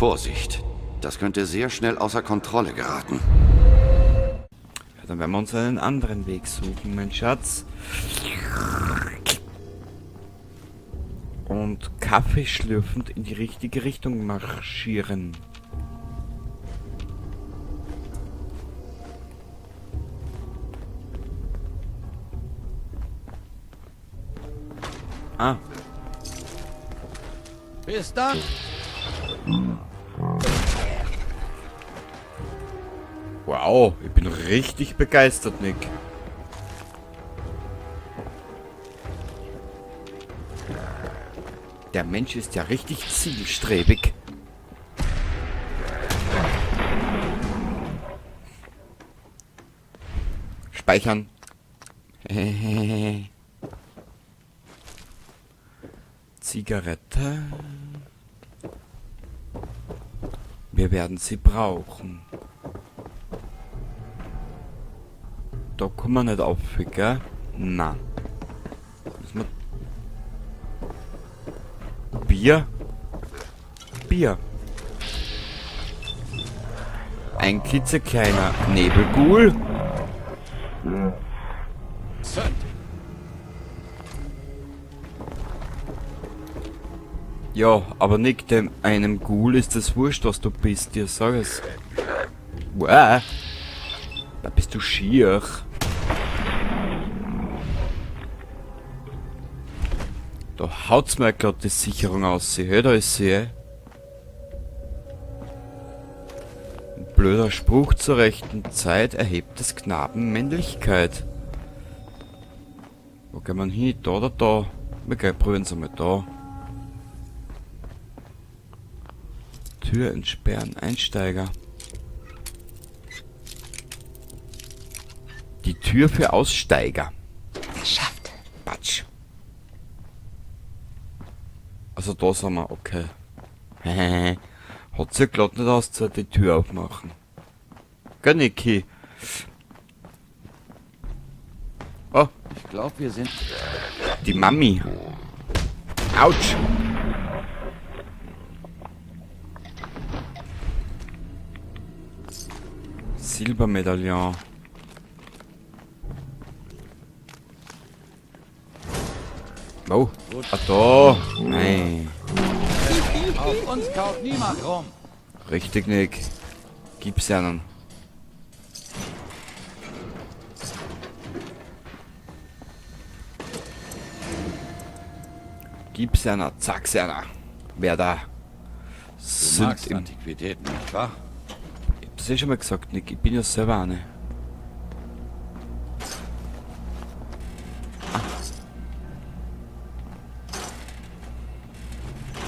Vorsicht, das könnte sehr schnell außer Kontrolle geraten. Ja, dann werden wir uns einen anderen Weg suchen, mein Schatz. Und Kaffee schlürfend in die richtige Richtung marschieren. Ah. Bis dann. Wow, ich bin richtig begeistert, Nick. Der Mensch ist ja richtig zielstrebig. Speichern. Zigarette. Wir werden sie brauchen. Da kommen wir nicht auf, gell? Na. Müssen wir... Bier? Bier. Ein klitzekleiner Nebelghoul. Ja, aber Nick, dem einem Ghoul ist es wurscht, was du bist, dir sag es. Wow. Da bist du schier. Da haut's mir grad die Sicherung aus. Hör, da ist sie, ey. Ein blöder Spruch zur rechten Zeit erhebt des Knaben Männlichkeit. Wo geht man hin? Da oder da? Wir gehen, probieren es einmal da. Tür entsperren, Einsteiger. Die Tür für Aussteiger. Geschafft. Patsch. Also da sind wir, okay. Hat sich glatt nicht aus, die Tür aufmachen. Gell, Niki? Oh. Ich glaub, wir sind... Die Mami. Autsch. Silbermedaillon. Oh, ah da. Nein. Auf uns kaut niemand rum. Richtig, Nick. Gib's einen. Gib's einer, zack's einer. Wer da? Du Sind magst im Antiquitäten, nicht wahr? Ich hab das eh schon mal gesagt, Nick. Ich bin ja selber eine.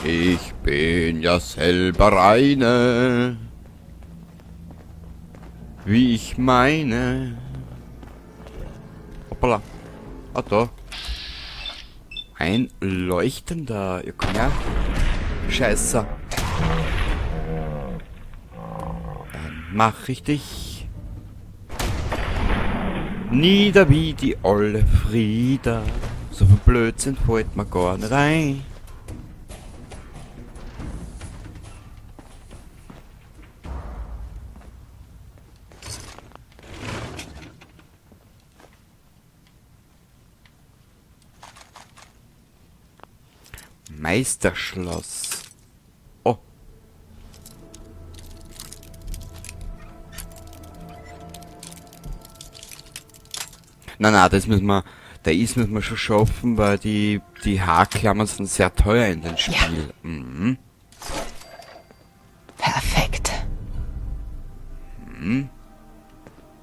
Ich bin ja selber eine, wie ich meine. Hoppala. Ah, da. Ein leuchtender. Ja, komm her. Scheiße. Dann mach ich dich nieder wie die olle Frieda. So viel Blödsinn fällt mir gar nicht ein. Meisterschloss. Oh. Na, na, das müssen wir, da ist müssen wir schon schaffen, weil die Haarklammern sind sehr teuer in dem Spiel. Ja. Mhm. Perfekt. Mhm.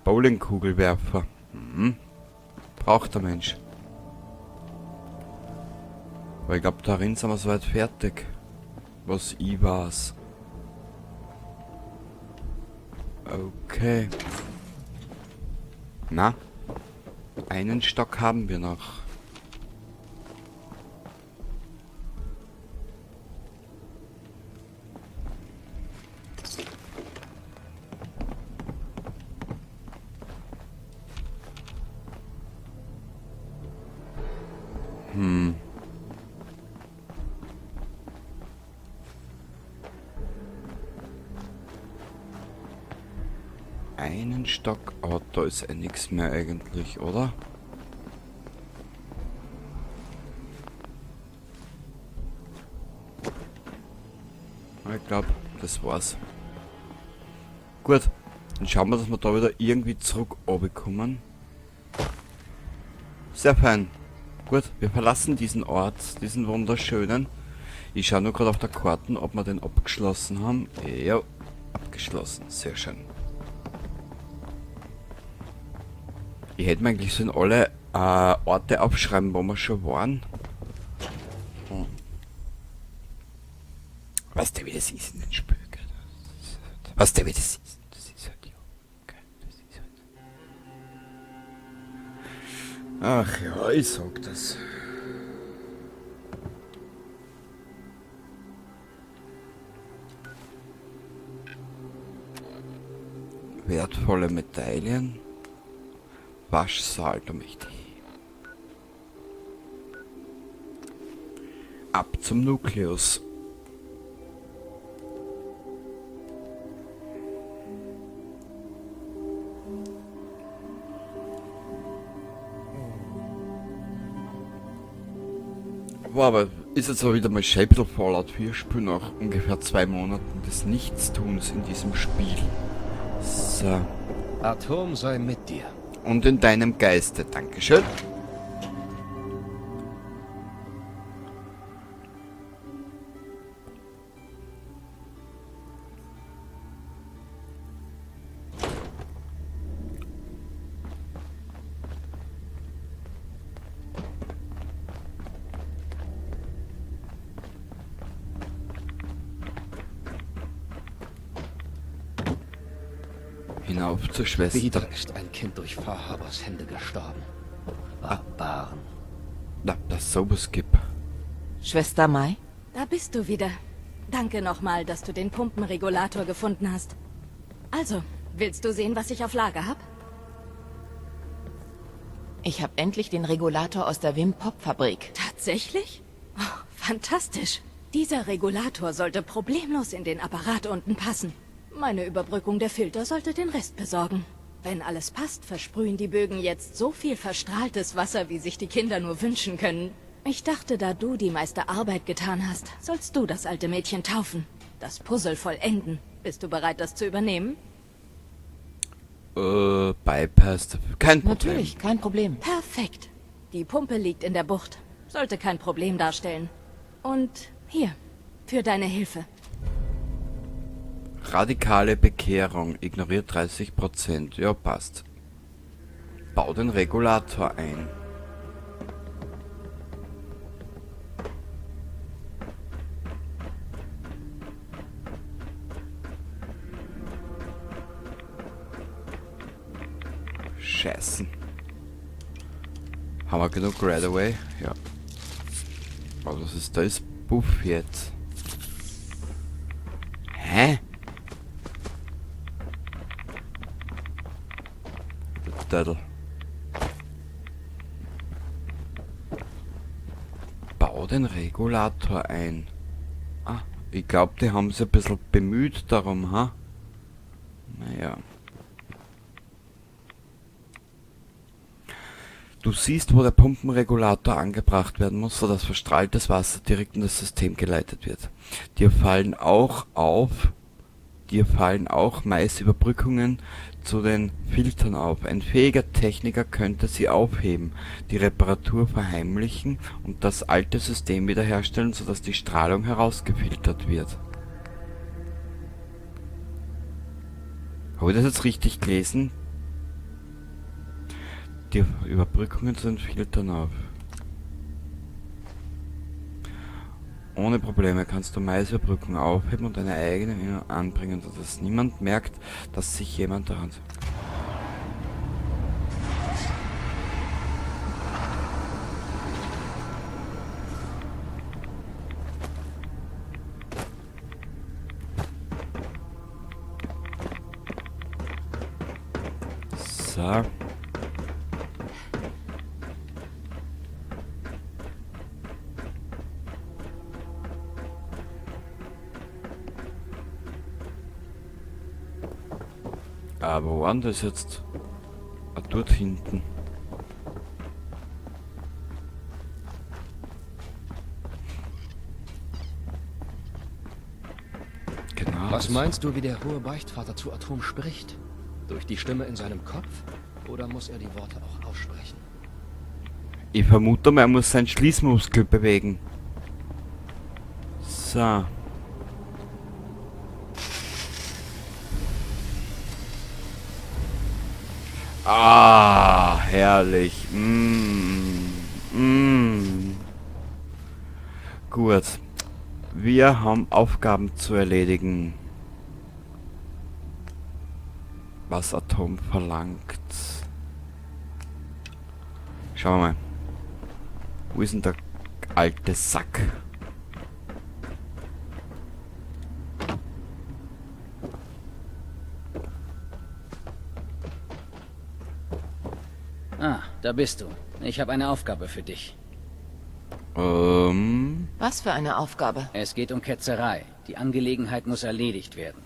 Bowlingkugelwerfer. Mhm. Braucht der Mensch. Aber ich glaub, darin sind wir soweit fertig. Was ich weiß. Okay. Na? Einen Stock haben wir noch. Einen Stock, aber da ist eh nichts mehr eigentlich, oder? Ich glaube, das war's. Gut, dann schauen wir, dass wir da wieder irgendwie zurück kommen. Sehr fein. Gut, wir verlassen diesen Ort, diesen wunderschönen. Ich schaue nur gerade auf der Karte, ob wir den abgeschlossen haben. Ja, abgeschlossen. Sehr schön. Ich hätte mir eigentlich so in alle Orte aufschreiben, wo wir schon waren. Weißt du, wie das ist in den Spielen? Weißt du, wie das ist? Das ist halt, ja. Okay, das ist halt. Ach ja, ich sag das. Wertvolle Medaillen. Waschsaal, da möchte ich. Ab zum Nukleus. Boah, aber ist jetzt aber wieder mal schön ein bisschen Fallout 4 spielen nach ungefähr 2 Monaten des Nichtstuns in diesem Spiel. So. Atom sei mit dir. Und in deinem Geiste. Dankeschön. Hinauf zur Schwester. Wieder ist ein Kind durch Fahabers Hände gestorben. Barbaren. Na, dass sowas gibt. Schwester Mai? Da bist du wieder. Danke nochmal, dass du den Pumpenregulator gefunden hast. Also, willst du sehen, was ich auf Lager hab? Ich hab endlich den Regulator aus der Wim-Pop-Fabrik. Tatsächlich? Oh, fantastisch. Dieser Regulator sollte problemlos in den Apparat unten passen. Meine Überbrückung der Filter sollte den Rest besorgen. Wenn alles passt, versprühen die Bögen jetzt so viel verstrahltes Wasser, wie sich die Kinder nur wünschen können. Ich dachte, da du die meiste Arbeit getan hast, sollst du das alte Mädchen taufen. Das Puzzle vollenden. Bist du bereit, das zu übernehmen? Bypass. Kein Problem. Natürlich, kein Problem. Perfekt. Die Pumpe liegt in der Bucht. Sollte kein Problem darstellen. Und hier, für deine Hilfe. Radikale Bekehrung. Ignoriert 30%. Ja, passt. Bau den Regulator ein. Scheißen. Haben wir genug Right Away? Ja. Aber was ist das? Buff jetzt. Hä? Turtle. Bau den Regulator ein. Ah, ich glaub, die haben sich ein bisschen bemüht darum, ha? Naja. Du siehst, wo der Pumpenregulator angebracht werden muss, sodass verstrahltes Wasser direkt in das System geleitet wird. Dir fallen auch auf, dir fallen auch meist Überbrückungen zu den Filtern auf. Ein fähiger Techniker könnte sie aufheben, die Reparatur verheimlichen und das alte System wiederherstellen, sodass die Strahlung herausgefiltert wird. Habe ich das jetzt richtig gelesen? Die Überbrückungen zu den Filtern auf. Ohne Probleme kannst du Maisüberbrückung aufheben und deine eigene anbringen, sodass niemand merkt, dass sich jemand daran... So. Aber wo war denn das jetzt? Ah, dort hinten. Genau. Was meinst du, wie der hohe Beichtvater zu Atom spricht? Durch die Stimme in seinem Kopf? Oder muss er die Worte auch aussprechen? Ich vermute mal, er muss seinen Schließmuskel bewegen. So. Ah, herrlich. Gut. Wir haben Aufgaben zu erledigen. Was Atom verlangt. Schauen wir mal. Wo ist denn der alte Sack? Ah, da bist du. Ich habe eine Aufgabe für dich. Was für eine Aufgabe? Es geht um Ketzerei. Die Angelegenheit muss erledigt werden.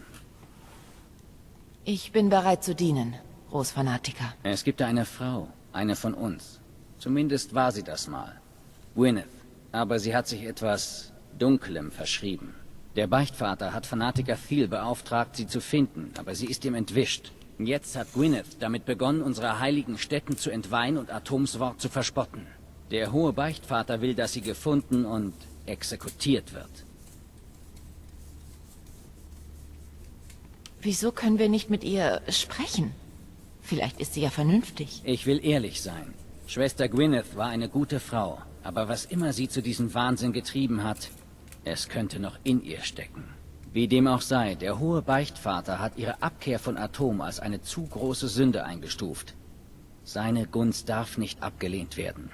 Ich bin bereit zu dienen, Großfanatiker. Es gibt da eine Frau, eine von uns. Zumindest war sie das mal. Gwyneth. Aber sie hat sich etwas Dunklem verschrieben. Der Beichtvater hat Fanatiker Thiel beauftragt, sie zu finden, aber sie ist ihm entwischt. Jetzt hat Gwyneth damit begonnen, unsere heiligen Stätten zu entweihen und Atoms Wort zu verspotten. Der hohe Beichtvater will, dass sie gefunden und exekutiert wird. Wieso können wir nicht mit ihr sprechen? Vielleicht ist sie ja vernünftig. Ich will ehrlich sein. Schwester Gwyneth war eine gute Frau, aber was immer sie zu diesem Wahnsinn getrieben hat, es könnte noch in ihr stecken. Wie dem auch sei, der hohe Beichtvater hat ihre Abkehr von Atom als eine zu große Sünde eingestuft. Seine Gunst darf nicht abgelehnt werden.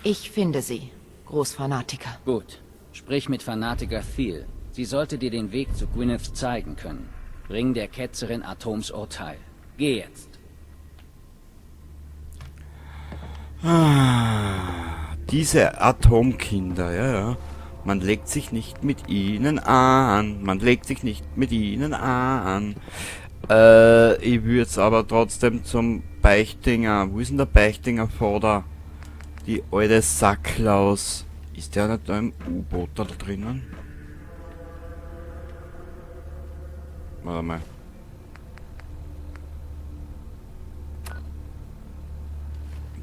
Ich finde sie, Großfanatiker. Gut. Sprich mit Fanatiker Thiel. Sie sollte dir den Weg zu Gwyneth zeigen können. Bring der Ketzerin Atoms Urteil. Geh jetzt. Ah, diese Atomkinder, ja, ja. Man legt sich nicht mit ihnen an. Man legt sich nicht mit ihnen an. Ich würd's aber trotzdem zum Beichtinger. Wo ist denn der Beichtinger Vater? Die alte Sacklaus. Ist der nicht da im U-Boot da drinnen? Warte mal.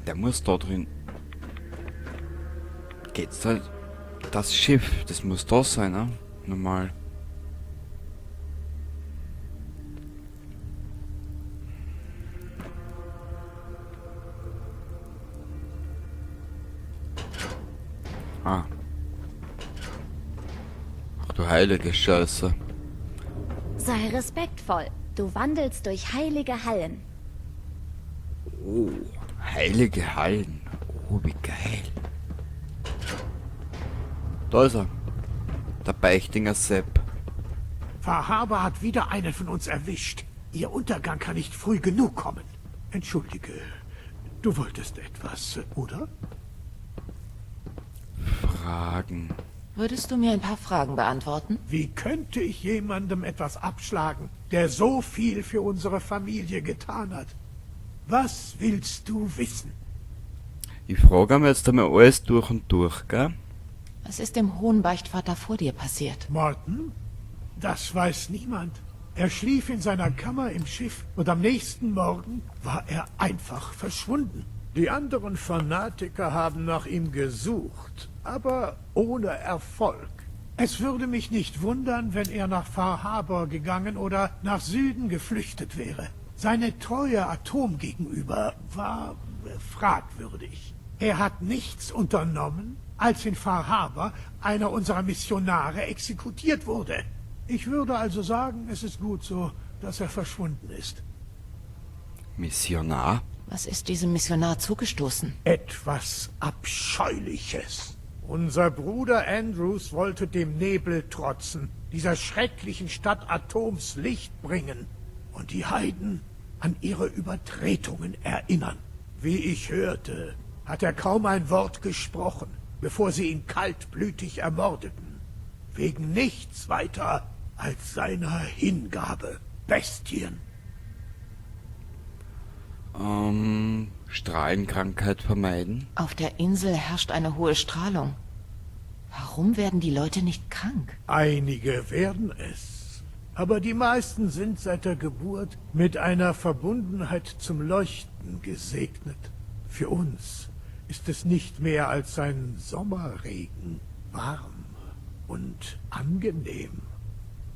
Der muss da drin. Geht's da? Das Schiff, das muss da sein, ne? Normal. Ah. Ach du heilige Scheiße. Sei respektvoll. Du wandelst durch heilige Hallen. Oh, heilige Hallen. Oh, wie geil. Da ist er. Der Beichtinger Sepp. Far Harbor hat wieder einen von uns erwischt. Ihr Untergang kann nicht früh genug kommen. Entschuldige, du wolltest etwas, oder? Fragen. Würdest du mir ein paar Fragen beantworten? Wie könnte ich jemandem etwas abschlagen, der so viel für unsere Familie getan hat? Was willst du wissen? Ich frage mir jetzt einmal alles durch und durch, gell? Was ist dem hohen Beichtvater vor dir passiert? Morton? Das weiß niemand. Er schlief in seiner Kammer im Schiff und am nächsten Morgen war er einfach verschwunden. Die anderen Fanatiker haben nach ihm gesucht, aber ohne Erfolg. Es würde mich nicht wundern, wenn er nach Far Harbor gegangen oder nach Süden geflüchtet wäre. Seine Treue Atom gegenüber war fragwürdig. Er hat nichts unternommen, als in Far Harbor einer unserer Missionare exekutiert wurde. Ich würde also sagen, es ist gut so, dass er verschwunden ist. Missionar? Was ist diesem Missionar zugestoßen? Etwas Abscheuliches. Unser Bruder Andrews wollte dem Nebel trotzen, dieser schrecklichen Stadt Atoms Licht bringen und die Heiden an ihre Übertretungen erinnern. Wie ich hörte, hat er kaum ein Wort gesprochen, bevor sie ihn kaltblütig ermordeten. Wegen nichts weiter als seiner Hingabe. Bestien. Strahlenkrankheit vermeiden. Auf der Insel herrscht eine hohe Strahlung. Warum werden die Leute nicht krank? Einige werden es. Aber die meisten sind seit der Geburt mit einer Verbundenheit zum Leuchten gesegnet. Für uns ist es nicht mehr als ein Sommerregen, warm und angenehm.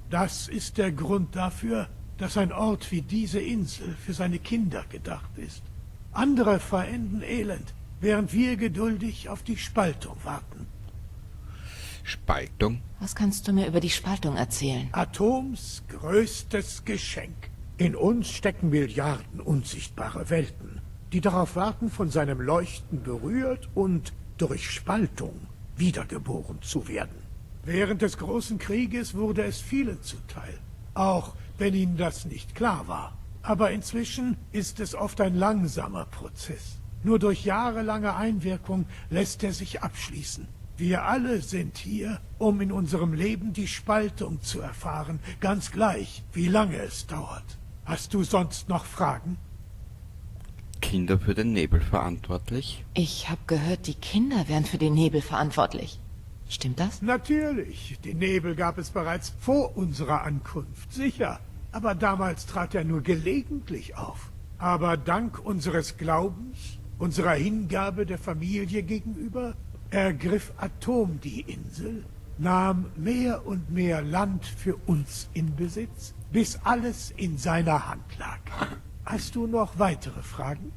Das ist der Grund dafür, dass ein Ort wie diese Insel für seine Kinder gedacht ist. Andere verenden elend, während wir geduldig auf die Spaltung warten. Spaltung? Was kannst du mir über die Spaltung erzählen? Atoms größtes Geschenk. In uns stecken Milliarden unsichtbare Welten, die darauf warten, von seinem Leuchten berührt und durch Spaltung wiedergeboren zu werden. Während des Großen Krieges wurde es vielen zuteil, auch wenn ihnen das nicht klar war. Aber inzwischen ist es oft ein langsamer Prozess. Nur durch jahrelange Einwirkung lässt er sich abschließen. Wir alle sind hier, um in unserem Leben die Spaltung zu erfahren, ganz gleich, wie lange es dauert. Hast du sonst noch Fragen? Kinder für den Nebel verantwortlich? Ich habe gehört, die Kinder wären für den Nebel verantwortlich. Stimmt das? Natürlich. Den Nebel gab es bereits vor unserer Ankunft, sicher. Aber damals trat er nur gelegentlich auf. Aber dank unseres Glaubens, unserer Hingabe der Familie gegenüber, ergriff Atom die Insel, nahm mehr und mehr Land für uns in Besitz, bis alles in seiner Hand lag. Hast du noch weitere Fragen?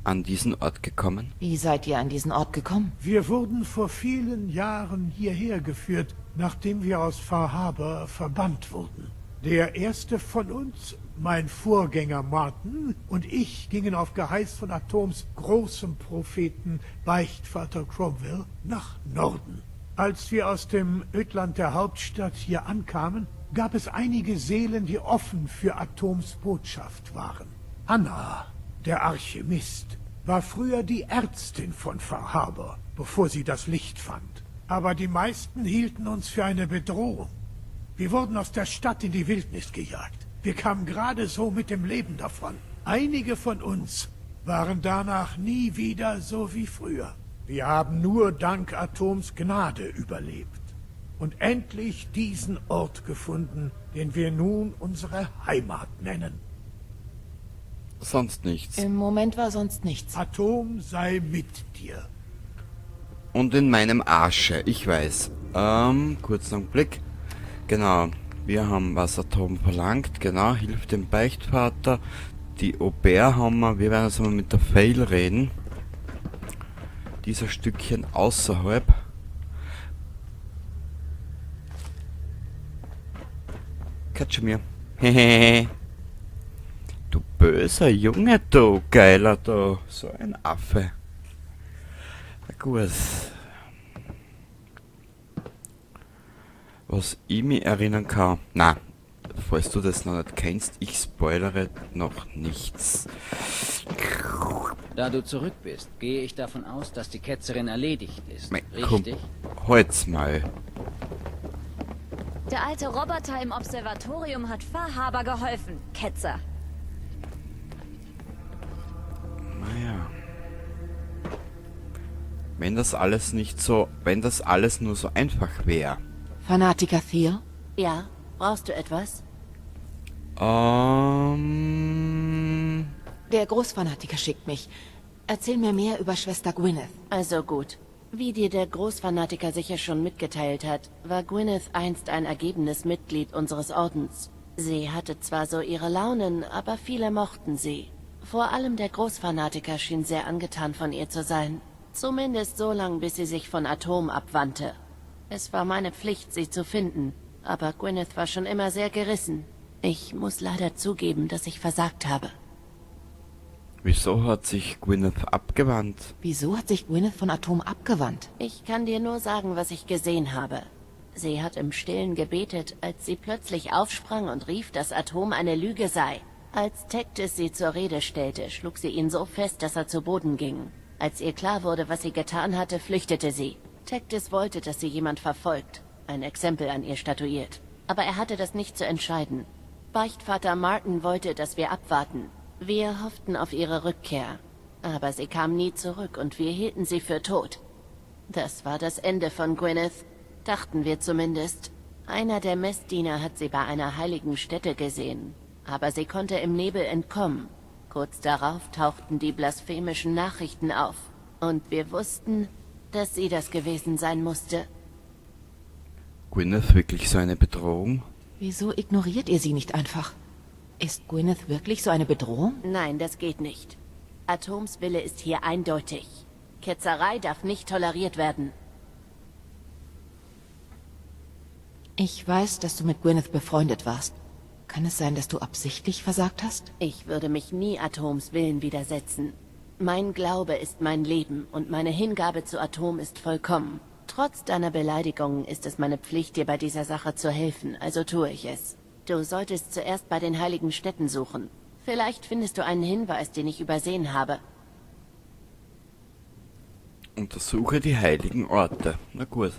An diesen Ort gekommen? Wie seid ihr an diesen Ort gekommen? Wir wurden vor vielen Jahren hierher geführt, nachdem wir aus Far Harbor verbannt wurden. Der erste von uns, mein Vorgänger Martin, und ich gingen auf Geheiß von Atoms großem Propheten Beichtvater Cromwell nach Norden. Als wir aus dem Ödland der Hauptstadt hier ankamen, gab es einige Seelen, die offen für Atoms Botschaft waren. Anna, der Alchemist, war früher die Ärztin von Far Harbor, bevor sie das Licht fand. Aber die meisten hielten uns für eine Bedrohung. Wir wurden aus der Stadt in die Wildnis gejagt. Wir kamen gerade so mit dem Leben davon. Einige von uns waren danach nie wieder so wie früher. Wir haben nur dank Atoms Gnade überlebt. Und endlich diesen Ort gefunden, den wir nun unsere Heimat nennen. Sonst nichts. Im Moment war sonst nichts. Atom sei mit dir. Und in meinem Arsche, ich weiß. Kurzen Augenblick. Genau, wir haben was Atom verlangt. Genau, hilft dem Beichtvater. Die Au-pair haben wir. Wir werden jetzt mal mit der Fail reden. Dieser Stückchen außerhalb. Katsch mir. Hehehe. Du böser Junge, du geiler, du. So ein Affe. Na gut. Was ich mich erinnern kann. Na, falls du das noch nicht kennst, ich spoilere noch nichts. Da du zurück bist, gehe ich davon aus, dass die Ketzerin erledigt ist. Mei, komm, richtig? Halt's mal. Der alte Roboter im Observatorium hat Far Harbor geholfen, Ketzer. Naja. Wenn das alles nicht so, wenn das alles nur so einfach wäre. Fanatiker Thiel? Ja, brauchst du etwas? Der Großfanatiker schickt mich. Erzähl mir mehr über Schwester Gwyneth. Also gut. Wie dir der Großfanatiker sicher schon mitgeteilt hat, war Gwyneth einst ein ergebenes Mitglied unseres Ordens. Sie hatte zwar so ihre Launen, aber viele mochten sie. Vor allem der Großfanatiker schien sehr angetan von ihr zu sein. Zumindest so lange, bis sie sich von Atom abwandte. Es war meine Pflicht, sie zu finden, aber Gwyneth war schon immer sehr gerissen. Ich muss leider zugeben, dass ich versagt habe. Wieso hat sich Gwyneth abgewandt? Wieso hat sich Gwyneth von Atom abgewandt? Ich kann dir nur sagen, was ich gesehen habe. Sie hat im Stillen gebetet, als sie plötzlich aufsprang und rief, dass Atom eine Lüge sei. Als Tectus sie zur Rede stellte, schlug sie ihn so fest, dass er zu Boden ging. Als ihr klar wurde, was sie getan hatte, flüchtete sie. Tectus wollte, dass sie jemand verfolgt. Ein Exempel an ihr statuiert. Aber er hatte das nicht zu entscheiden. Beichtvater Martin wollte, dass wir abwarten. Wir hofften auf ihre Rückkehr. Aber sie kam nie zurück und wir hielten sie für tot. Das war das Ende von Gwyneth, dachten wir zumindest. Einer der Messdiener hat sie bei einer heiligen Stätte gesehen. Aber sie konnte im Nebel entkommen. Kurz darauf tauchten die blasphemischen Nachrichten auf. Und wir wussten, dass sie das gewesen sein musste. Gwyneth wirklich so eine Bedrohung? Wieso ignoriert ihr sie nicht einfach? Ist Gwyneth wirklich so eine Bedrohung? Nein, das geht nicht. Atoms Wille ist hier eindeutig. Ketzerei darf nicht toleriert werden. Ich weiß, dass du mit Gwyneth befreundet warst. Kann es sein, dass du absichtlich versagt hast? Ich würde mich nie Atoms Willen widersetzen. Mein Glaube ist mein Leben und meine Hingabe zu Atom ist vollkommen. Trotz deiner Beleidigungen ist es meine Pflicht, dir bei dieser Sache zu helfen, also tue ich es. Du solltest zuerst bei den heiligen Stätten suchen. Vielleicht findest du einen Hinweis, den ich übersehen habe. Untersuche die heiligen Orte. Na gut.